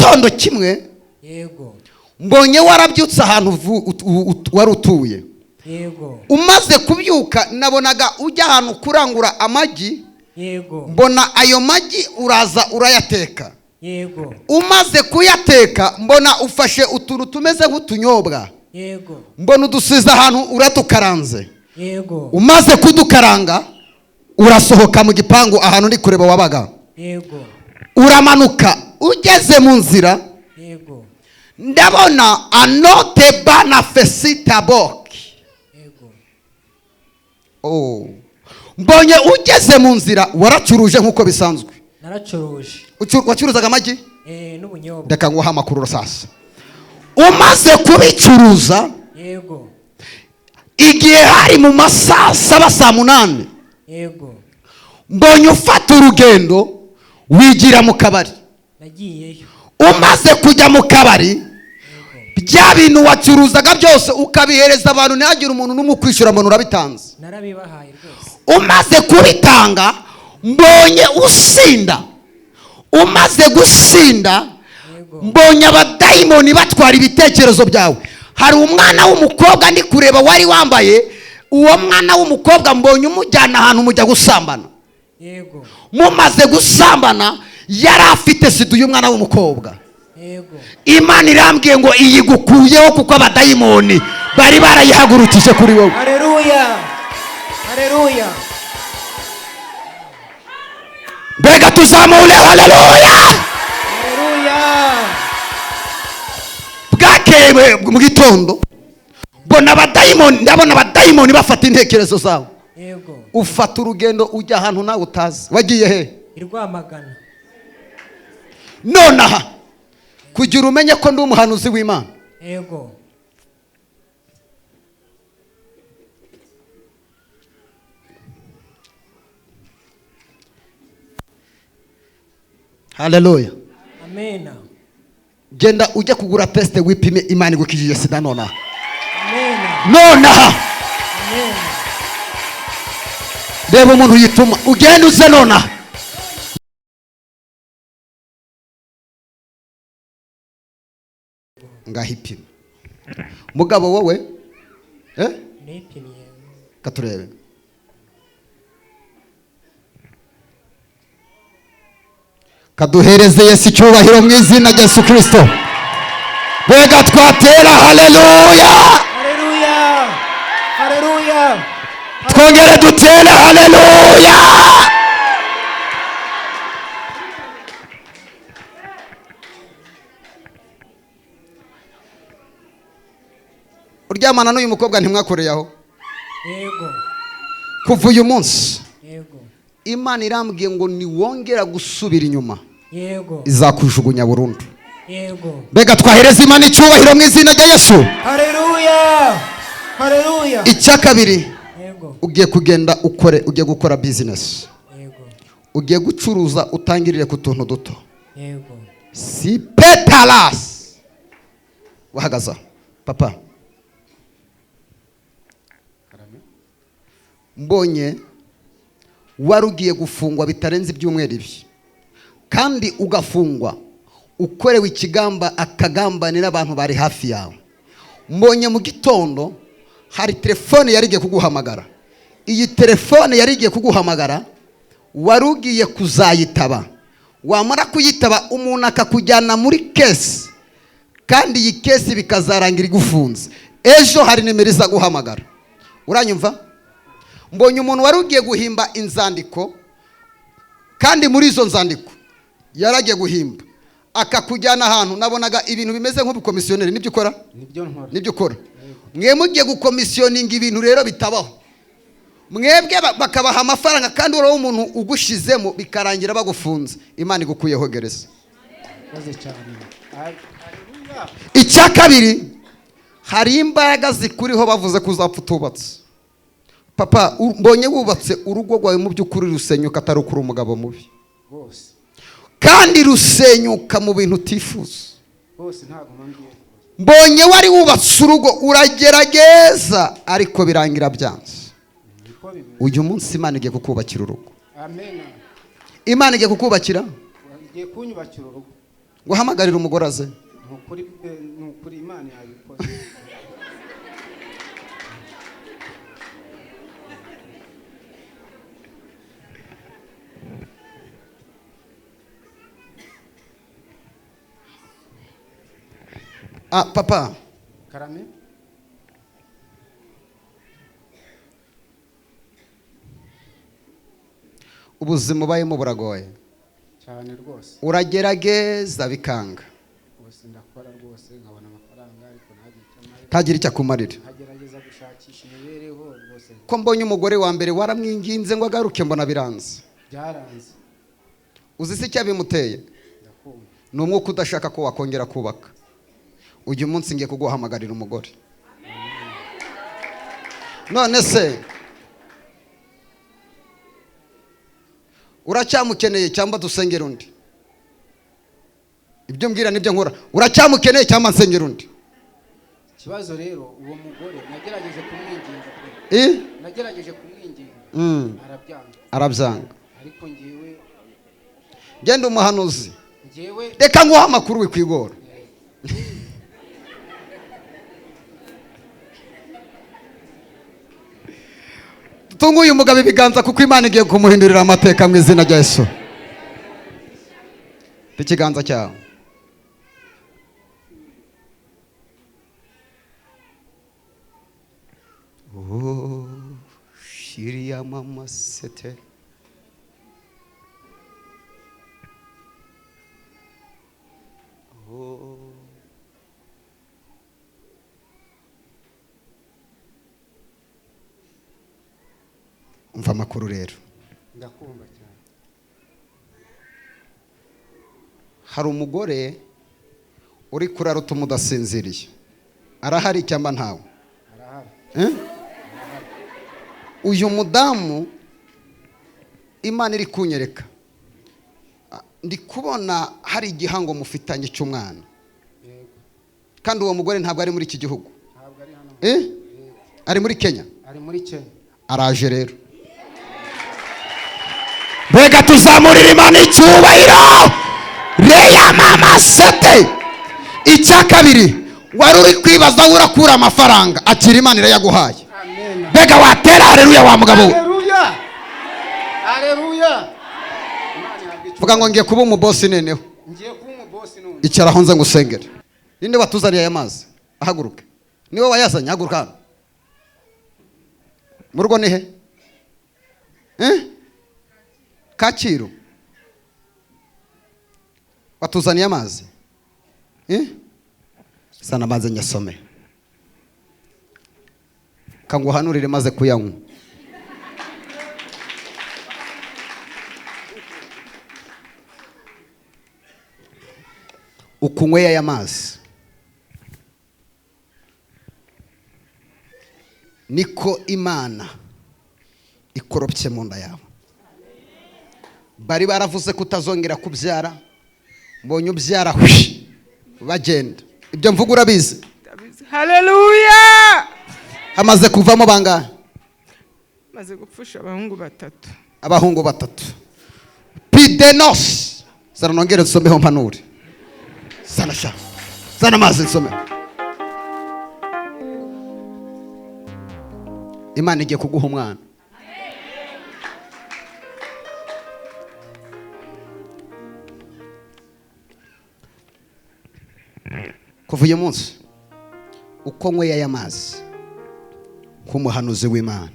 Igitondo kimwe. Yego. Mbonye warabyutse ahantu wari utuye. Yego. Umaze kubyuka nabonaga ujya ahantu kurangura amagi. Yego. Mbona ayo magi uraza urayateka. Yego. Umaze kuyateka mbona ufashe utuntu tumeze nk'utunyobwa. Yego. Mbona udusize ahantu uratukaranze. Yego. Umaze kudukaranga urasohoka mu gipangu ahantu uri kureba wabaga. Yego. Uramanuka ugeze mu nzira. Yego. Ndabona anote bana fesitabok. Yego. Oh. Mbonye ugeze mu nzira waracuruje nk'uko bisanzwe. Naracuruje. Wacuruzaga amagi? N'ubunyobwa. Reka nguhe amakuru sasa. Umaze kubicuruza. Yego. Igihe hari mu masaa 7 saa 8. Yego. Mbonye ufata urugendo wigira mu kabari. Nagiyeyo. Umaze kujya mu kabari bya bintu wacuruzaga byose ukabihereza abantu ntihagire umuntu n'umwe ukwishyura, mbona urabitanze. Narabibahaye rwose. Umaze kubitanga mbonye usinda. Umaze gusinda mbonye abadayimoni batwara ibitekerezo byawe. Hari umwana w'umukobwa ndi kureba wari wambaye, uwo mwana w'umukobwa mbonye umujyana ahantu mujya gusambana. Yego. Mumaze gusambana yari afite sida uyu mwana w'umukobwa. Yego. Imana irambwiye ngo iyigukuyeho kuko abadayimoni bari barayihagurukije kuri wowe. Haleluya. Haleluya. Mbega tuzamure haleluya. Haleluya. Bwakeye mu gitondo mbona abadayimoni, ndabona abadayimoni bafata intekerezo zawe. Yego. Ufata urugendo ujya ahantu nawe utazi. Wagiye he? I Rwamagana. Nonaha kugira umenye ko ndi umuhanuzi w'Imana. Yego. Haleluya. Amena. Genda ujye kugura test wipime Imana igukijije sida nonaha. Amena. Nonaha. Amena. Reba umuntu yituma ugenda uze nonaha. Ngahipima. Mugabo wowe Nipimye. Katurebe. Kaduhereze Yesu icyubahiro mu izina rya Yesu Kristo. Bega twatera haleluya. Haleluya. Haleluya. Twongere dutere haleluya. Uryamana n'uyu mukobwa ntimwakoreye aho. Yego. Kuva uyu munsi. Yego. Imana irambwiye ngo niwongera gusubira inyuma. Yego. Izakujugunya burundu. Yego. Mbega twahereza Imana icyubahiro mu izina rya Yesu. Haleluya. Haleluya. Icya kabiri. Yego. Ugiye kugenda ukore, ugiye gukora business. Yego. Ugiye gucuruza utangirire ku tuntu duto. Yego. Si petalas. Wahagaza. Papa. Mbonye wari ugiye gufungwa bitarenze ibyumweru ibi, kandi ugafungwa ukorewe ikigamba akagambanira abantu bari hafi yawe. Mbonye mu gitondo hari telefone yari igiye kuguhamagara. Iyi telefone yari igiye kuguhamagara wari ugiye kuzayitaba, wamara kuyitaba umuntu akakujyana muri kesi, kandi iyi kesi bikazarangira igufunze. Ejo hari nimero iza guhamagara. Uranyumva? Mbonye umuntu wari ugiye guhimba inzandiko, kandi muri izo nzandiko yaragiye guhimba akakujyana ahantu nabonaga ibintu bimeze nk'ubukomisiyoneri. Nibyo ukora? Nibyo nkora. Nibyo ukora. Mwe mugiye gukomisyoninga ibintu rero bitabaho, mwebwe bakabaha amafaranga kandi uriho umuntu ugushizemo bikarangira bagufunze. Imana igukuyeho gereza. Icya kabiri, hari imbaraga zikuriho bavuze ko uzapfa utubatse. Papa, mbonye wubatse urugo rwawe mu by'ukuri rusenyuka atari ukuri umugabo mubi. Kandi rusenyuka mu bintu utifuza. Mbonye wari wubatse urugo uragerageza ariko birangira byanze. Uyu munsi Imana igiye kukubakira urugo. Amen. Imana igiye kukubakira? Igiye kunyubakira urugo. Guhamagarira umugore aze. Nukuri pe, nukuri Imana yabikoze. Ah, papa. Karame. Ubuzima ubayemo buragoye cyane rwose. Uragerageza bikanga. Rwose ndakora rwose nkabona amafaranga ariko ntagira icyo akumarira. Nkagerageza gushakisha imibereho rwose. Ko mbonye umugore wa mbere waramwinginze ngo agaruke mbona biranze. Byaranze. Uzi se icyabimuteye? Ndakumva. Ni umwuka udashaka ko wakongera kubaka. Uyu munsi ngiye kuguhamagarira umugore. None se uracyamukeneye cyangwa dusengera undi? Ibyo mbwira nibyo nkora. Uracyamukeneye cyangwa nsengera undi? Ikibazo rero uwo mugore nagerageje kumwinginga pe. Nagerageje kumwinginga. Arabyanga. Arabyanga. Ariko ngiwe genda umuhanuzi. Ngiwe reka nguha amakuru wikwigora. Tunguye umugabo ibiganza kuko Imana igiye kumuhindurira amateka mu izina rya Yesu. Ikiganza cyawe. Oh, shiriya mama sete. Oh. Umva amakuru rero. Ndakumva cyane. Hari umugore uri kuraruta umudasinziriye. Arahari cyangwa ntawe? Arahari. Uyu mudamu Imana iri kunyereka. Ndi kubona hari igihango mufitanye cy'umwana. Yego. Kandi uwo mugore ntabwo ari muri iki gihugu. Ntabwo ari hano. Ari muri Kenya. Ari muri Kenya. Araje rero. Mbega tuzamurira Imana icyubahiro. Reya mama sete. Icya kabiri wari uri kwibaza aho urakura amafaranga, akira Imana irayaguhaye. Amen. Mbega watera haleluya wa mugabo we. Haleluya. Haleluya. Vuga ngo ngiye kuba umubosi neneho. Ngiye kuba umubosi none. Icara aho nze ngusengere. Ninde watuzaniye aya mazi? Ahaguruke. Niwe wayazanye, haguruka hano. Mu rugo ni he? Kacyiru. Watuzaniye amazi? Sana amazi nyasome. Kanguhanurire maze kuyanywa. Ukunyweye aya mazi niko Imana ikoropye mu nda yawe. Bari baravuze ko utazongera kubyara, mbonye ubyara hwi bagenda. Ibyo mvuga urabizi? Haleluya. Hamaze kuvamo bangahe? Maze gupfusha abahungu batatu. Abahungu batatu. Pidenos. Zana nongere nsomeho mpanure. Zana sha. Zana amazi nsome. Imana igiye kuguha umwana. Kuva uyu munsi uko nyweye aya mazi nk'umuhanuzi w'Imana,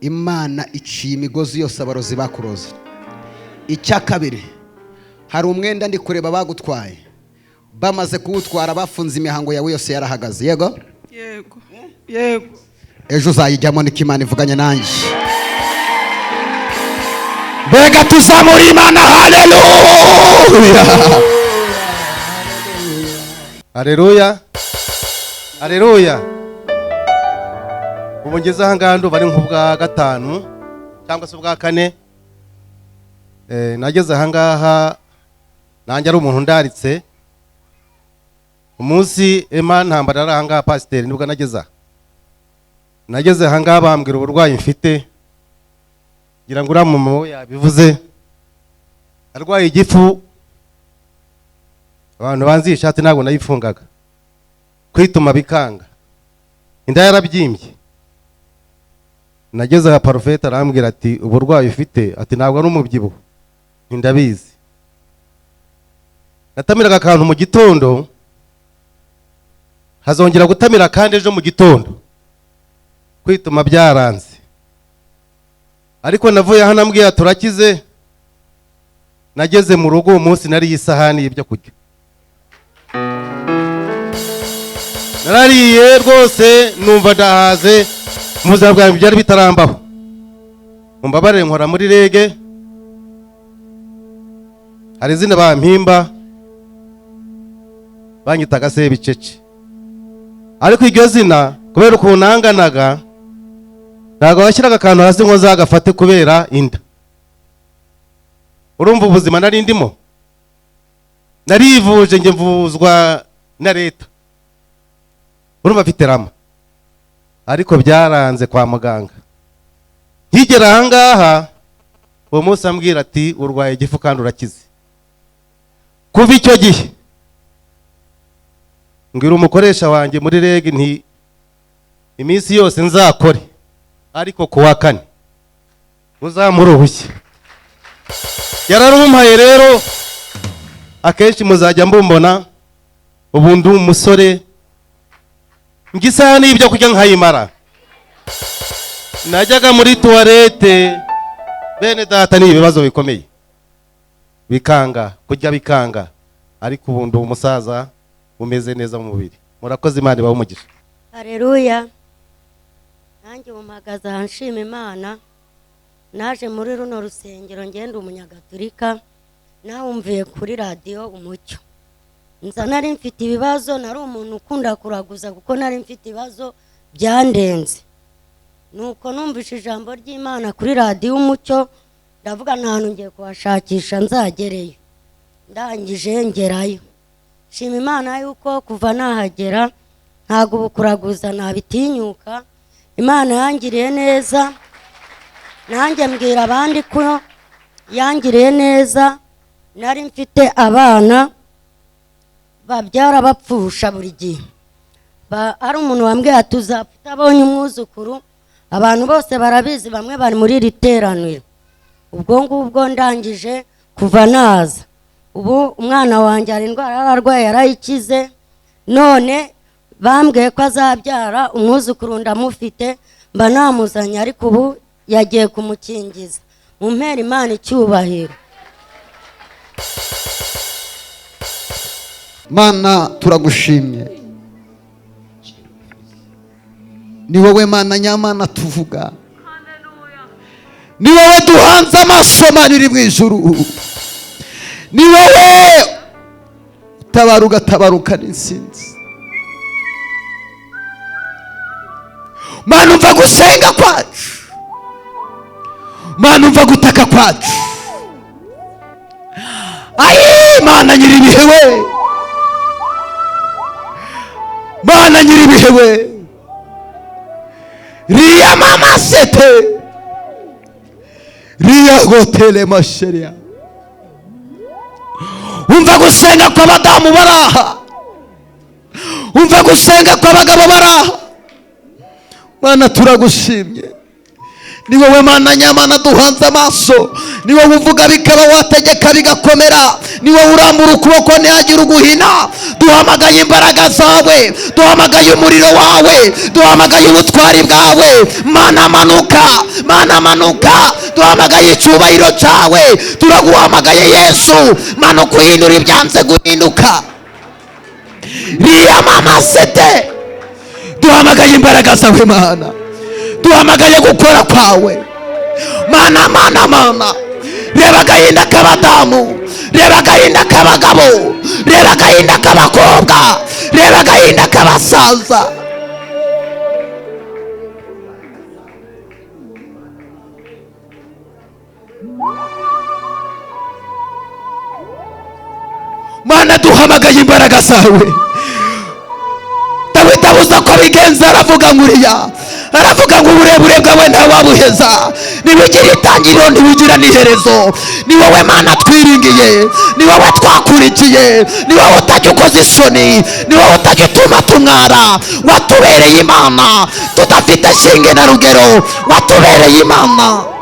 Imana iciye imigozi yose abarozi bakuroze. Icya kabiri, hari umwenda ndi kureba bagutwaye, bamaze kuwutwara bafunze imihango yawe yose yarahagaze. Yego? Yego. Yego. Ejo uzayijyamo niko Imana ivuganye nanjye. Mbega tuzamura Imana, haleluya. Haleluya. Haleluya. Ubu ngeze aha ngaha ndumva ari nk'ubwa gatanu cyangwa se ubwa kane. Nageze aha ngaha nanjye ari umuntu ndaritse. Umunsi Emma ntambara ari aha ngaha pasiteri nibwo nageze aha. Nageze aha ngaha bambwira uburwayi mfite, ngira ngo uriya mama we yabivuze, arwaye igifu. Abantu banzi iyi shati ntabwo nayifungaga, kwituma bikanga, inda yarabyimbye. Nageze aha parofeti arambwira ati uburwayi ufite, ati ntabwo ari umubyibuho, ndabizi. Natamiraga akantu mu gitondo, hazongera gutamira kandi ejo mu gitondo, kwituma byaranze. Ariko navuye hano ambwiye turakize. Nageze mu rugo uwo munsi nariye isahani y'ibyo kurya, narariye rwose numva ndahaze. Mu buzima bwanjye byari bitarambaho. Mumbabarire, nkora muri rege, hari izina bampimba banyitaga Sebicece, ariko iryo zina kubera ukuntu nanganaga ntabwo bashyiraga akantu hasi ngo nzagafate kubera inda. Urumva ubuzima nari ndimo, narivuje njye mvuzwa na leta, urumva mfite rama, ariko byaranze kwa muganga. Nkigera ahangaha uwo munsi ambwira ati urwaye igifu kandi urakize. Kuva icyo gihe mbwira umukoresha wanjye muri reg nti iminsi yose nzakore, ariko ku wa kane uzamure uruhushya. Yararumpaye rero, akenshi muzajya mbumbona. Ubu ndi umusore, njye isahani y'ibyo kurya nkayimara. Najyaga muri tuwarete, bene data, ni ibibazo bikomeye, bikanga kurya bikanga, ariko ubu ndi umusaza umeze neza mu mubiri. Murakoze, Imana ibahe umugisha. Haleluya. Nanjye umpagaze aha nshima Imana. Naje muri runo rusengero ngenda umunyagatulika, nawumviye kuri radiyo Umucyo. Nza nari mfite ibibazo, nari umuntu ukunda kuraguza kuko nari mfite ibibazo byandenze. Nuko numvise ijambo ry'Imana kuri radiyo Umucyo, ndavuga nta hantu ngiye kuhashakisha nzagereyo. Ndangije ngerayo. Shima Imana yuko kuva nahagera ntabwo ubu kuraguza nabitinyuka. Imana yangiriye neza, nanjye mbwira abandi ko yangiriye neza. Nari mfite abana babyara bapfusha buri gihe, ari umuntu wambwiye ati uzapfa utabonye umwuzukuru. Abantu bose barabizi, bamwe bari muri iri teraniro. Ubwo ngubwo ndangije kuva naza, ubu umwana wanjye hari indwara yararwaye yarayikize, none bambwiye ko azabyara umwuzukuru, ndamufite mba namuzanye, ariko ubu yagiye kumukingiza. Mumpere Imana icyubahiro. Mana turagushimye, ni wowe Mana nyamana tuvuga, ni wowe duhanze amaso Mana iri mu ijuru, ni wowe utabara ugatabaruka n'insinzi. Mana umva gusenga kwacu, Mana umva gutaka kwacu. Ayi Mana nyiribihe we, Mana nyiribihe we, riya mama sete riya gotele masheria. Umva gusenga kw'abadamu baraha, umva gusenga kw'abagabo baraha. Mana turagushimye, ni wowe Mana nyamana duhanze amaso, ni wowe uvuga bikaba, wategeka bigakomera, ni wowe urambura ukuboko ntihagire uguhina. Duhamagaye imbaraga zawe, duhamagaye umuriro wawe, duhamagaye ubutwari bwawe. Mana manuka, Mana manuka, duhamagaye icyubahiro cyawe, turaguhamagaye Yesu. Manuka uhindura ibyanze guhinduka. Riya mama sete, duhamagaye imbaraga zawe Mana, duhamagaye gukora kwawe Mana. Mana mana, reba agahinda k'abadamu, reba agahinda k'abagabo, reba agahinda k'abakobwa, reba agahinda k'abasaza. Mana duhamagaye imbaraga zawe. Dawidi abuza ko bigenza, aravuga nguriya, Aravuga ngo uburebure bwawe ntawabuheza, ntibugira itangiriro, ntibugira n'iherezo. Ni wowe Mana twiringiye, ni wowe twakurikiye, ni wowe utajya ukoza isoni, ni wowe utajya utuma tumwara. Watubereye Imana tudafite shinge na rugero, watubereye Imana.